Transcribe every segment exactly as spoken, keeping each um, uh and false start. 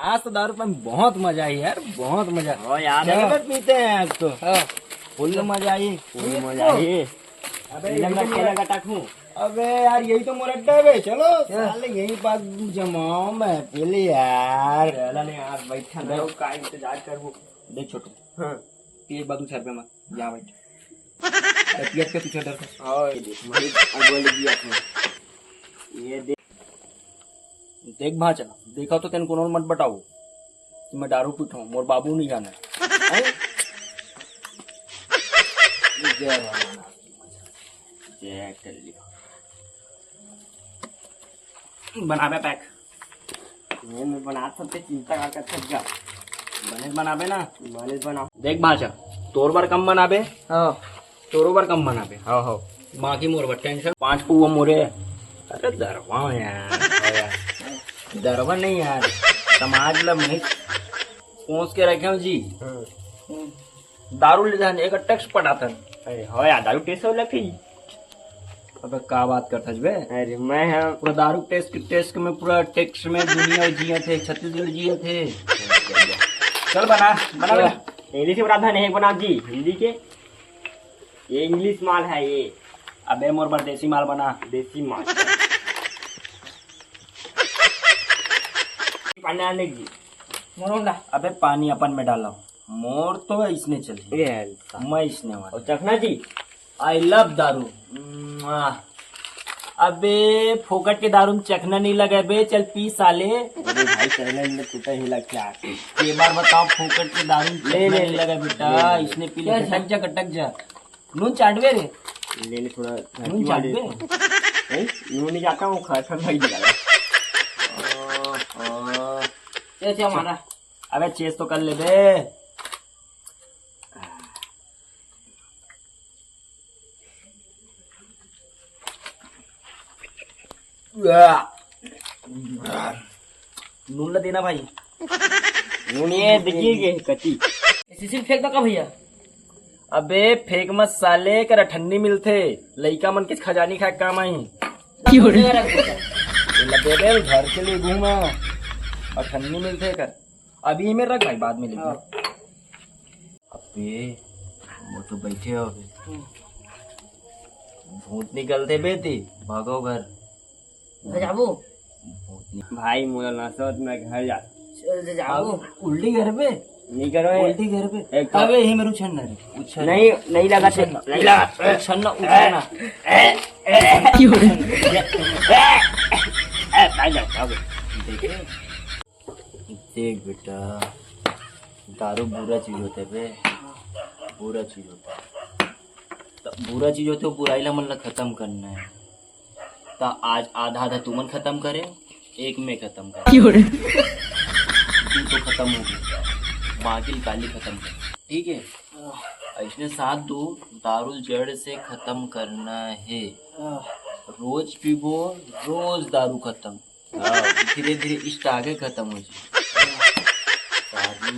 आज तो दारू में बहुत मजा आई यार, बहुत मजा। हाँ यार, चल। एक बार पीते हैं आज तो। हाँ। फुल मजा आई। फुल मजा आई। अबे, एकदम ये मैं तो खेला मेरा का टाकू। अबे यार, यही तो मोर अड्डा है बे, चलो। क्या? साले यही पास जमाओ मैं पहले यार। चला नहीं यार, बैठा रहो, का इंतजार करबो। देख छोटू। हाँ। ये बात दू सौ रुपया में, यहाँ बैठ। तबियत के पीछे डर। हाँ, ये देख, वही अगुआ लगी आपने। ये देख। देख भांचा, देखा तो तेन कोनो मत बताओ कि मैं दारू पीता हूँ, मोर बाबू नहीं जाना है। हैं? जय भगवान। जय कर लियो। बनाबे पैक। ये मैं बना सकते, चिंता का कर सकता। बने बनाबे ना। बने बना। देख भांचा, तोर बर कम बनाबे। हाँ। तोरो बर कम बनाबे। हाँ, हाँ। बाकी मोर बर टेंशन। पांच पुआ मोरे। अरे दरवा यार, हाँ यार। दरवा नहीं यार, समाज ला मैं कोस के रखे हूँ जी। हाँ। दारू ले जाने एक टैक्स पटाथन। अरे हो यार, दारू टेस्ट हो लगती। अबे का बात करथस बे? अरे मैं हम पूरा दारू टेस्ट, टेस्ट में पूरा टेक्स्ट में दुनिया जियत हे, छत्तीसगढ़ जियत हे। चल बना, बना, बना। इंग्लिश में बना था, नहीं बना जी, हिंदी के। ये इंग्लिश माल है ये। अबे मोर बर देसी माल बना। देसी माल। पानी आने जी। मोर होला। अबे पानी अपन में डालो। मोर तो इसने चली। ये हल्का। मैं इसने वाला। और चखना जी। I love दारू। मुआ। अबे फोकट के दारू में चखना नहीं लगे बे, चल पी साले। अरे भाई, चखना नहीं तो टूटा ही लग क्या? ये बार बताओ, फोकट के दारू में ले, चखना ले, नहीं ले। लगे बेटा, ले, ले। इसने पी ले, क्या खटक जा, खटक जा। नून चाटबे रे। ले ले थोड़ा। नून चाटबे। नहीं, नून नहीं जाता हूँ, खा खा भाई जाता। ओहो। चल, चल, मारा। अबे चेस तो कर ले बे। नून ला देना भाई। नून ये देखिए के कति। सीसी फेंक दो का भैया? अबे फेंक मत साले, कर ठंडी मिलथे, लइका मन के खजानी खाए काम आई। क्यों रे? ये ला दे दे, घर के लिए घूमा और ठंडी मिलथे कर। अभी ये में रख भाई, बाद में लेंगे। हाँ। अबे, वो तो बैठे हो अबे। हम्म। भूत निकलते बे ती, भागो घर। घर जाबो? भूत नि- भाई, मोला नसत मैं घर जा। चल, जा, जाबो। अब उल्टी घर पे? नहीं करो ये। उल्टी घर पे? एक तो अबे, यही मेरे उछलना रे। उछल। नहीं, नहीं लगा, उछलना। नहीं लगा। उछलना, उछलना। क्यों रे? ए, भाई, जाओ, जाओ। देखे? देख बेटा, दारू बुरा चीज होथे बे, बुरा चीज होथे। त बुरा चीज होथे, बुराई ला मन ला खतम करना हे। त आज आधा आधा तुमन खतम करे, एक मैं खतम करे। क्यों रे? तू तो खतम हो गया, बाकी काली खतम कर, ठीक है? अइसने साथ दू दारू जड़ से खतम करना हे। रोज पीबो, रोज दारू खतम। हाँ, धीरे धीरे स्टाके खतम हो जाए। दारू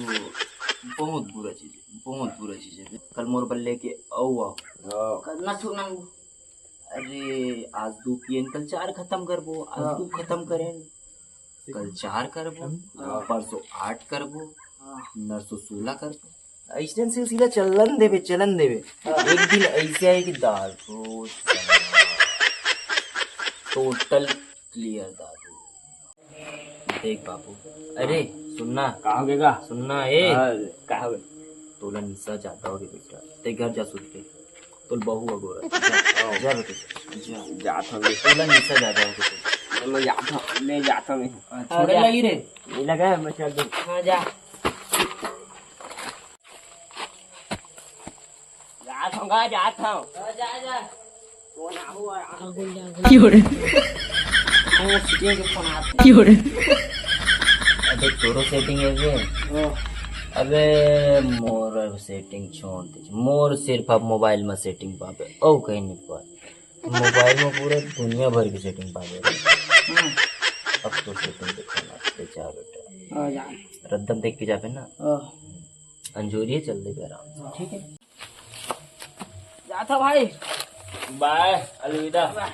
बहुत बुरा चीज है, बहुत बुरा चीज है। कल मोर बल्ले के अउ आओ। हाँ। करना छू ना। अरे, आज दू पियन, कल चार खतम करबो, आज हाँ। दू खतम करें, कल चार करबो, हाँ। परसों आठ करबो, हाँ। नरसों सोलह करबो। अइसने सिलसिला चलन देबे, चलन देबे। हाँ। एक दिन अइसे आए कि दारू टोटल क्लियर दारू। देख बाबू, अरे सुनना। का हो गया? सुनना ए। हाँ, का हो गया? तोला निशा जादा हो गया बेटा, ते घर जा सुत के। तोल बहू अगोरा। जा बेटा, जा। जात हूँ। तोला निशा जादा हो गया। मैं जात हूँ, मैं जात हूँ। हाँ, छोड़े जा। लगी रे। नहीं लगा है, मैं चल दूँ। हाँ, जा। जात हूँ, जात हूँ। हाँ, जा, जा। फोन आऊ, आऊ। क्यों रे? हाँ, सीटिंग के फोन आते। क्यों रे? अबे तोरो सेटिंग है बे? हाँ। अबे मोर सेटिंग छोड़ दे। मोर सिर्फ अब मोबाइल में सेटिंग पाबे, ओ कहीं नहीं पाए। मोबाइल में पूरा दुनिया भर की सेटिंग पाबे। हाँ। अब तो सेटिंग देखना बेचारा बेटा। हाँ, जा। रद्दम देख के जाबे ना। हाँ। अंजोरिया चल देबे आराम से। ठीक है। जात हूँ भाई। बाय, अलविदा। बाय।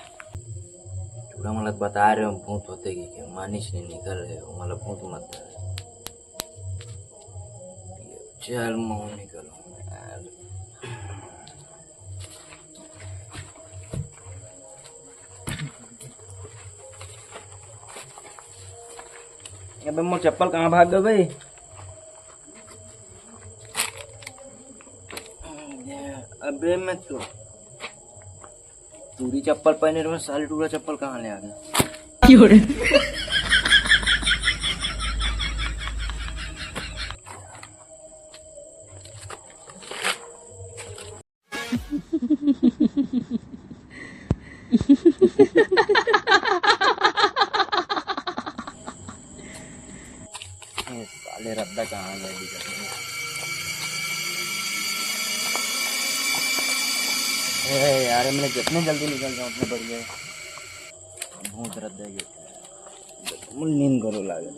टूरा मन ला बता रहे हो, भूत होथे कि, कि मानिस नहीं निकल रहे हो, मतलब भूत मत डरे। चल, मुंह निकलो यार। अबे, मोर चप्पल कहाँ भाग गए भाई? अबे, मैं तो टूरी चप्पल पहने रहूं, साले टूरा चप्पल कहाँ ले आ गया? ए, साले रद्दा कहाँ गए दिखा? ए यार, मैं जितने जल्दी निकल जाऊँ उतने बढ़िया है। भूत रद्दा के नींद करो लागे।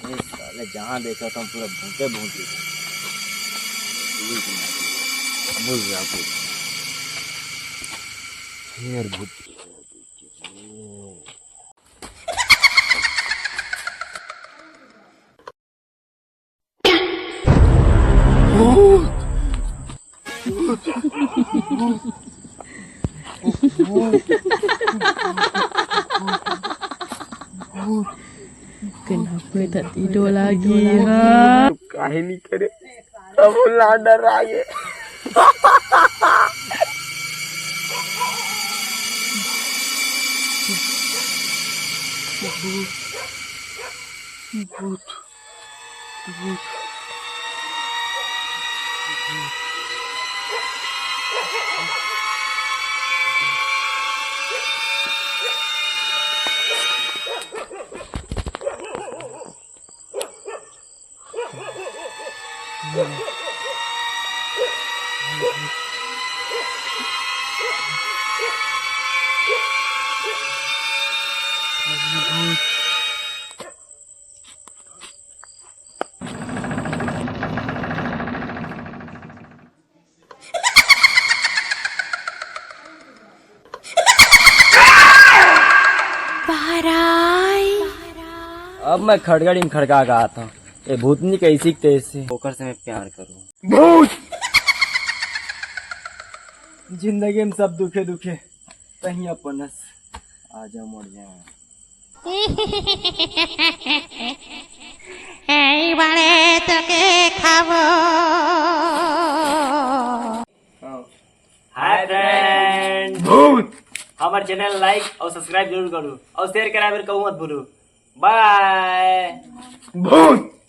ए साले, जहाँ देखा था पूरा भूते भूत दिखा। भूत, भूत। फिर भूत। Kenapa tak tidur lagi, ha? काहे नहीं करे? अब वो लाडर आगे। भूत, भूत, भूत। अब मैं खड़गड़ी में खड़का के आता हूँ। ये भूतनी कैसी तैसी, ओकर से मैं प्यार करूँ। भूत! जिंदगी में सब दुखे दुखे, तहिया पनस, आजा मर जा। ए बड़े तो के खाबो। हाय फ्रेंड, भूत। हमार चैनल लाइक और सब्सक्राइब जरूर करू और शेयर करावे कहूँ मत भूलू। बाय। भूत।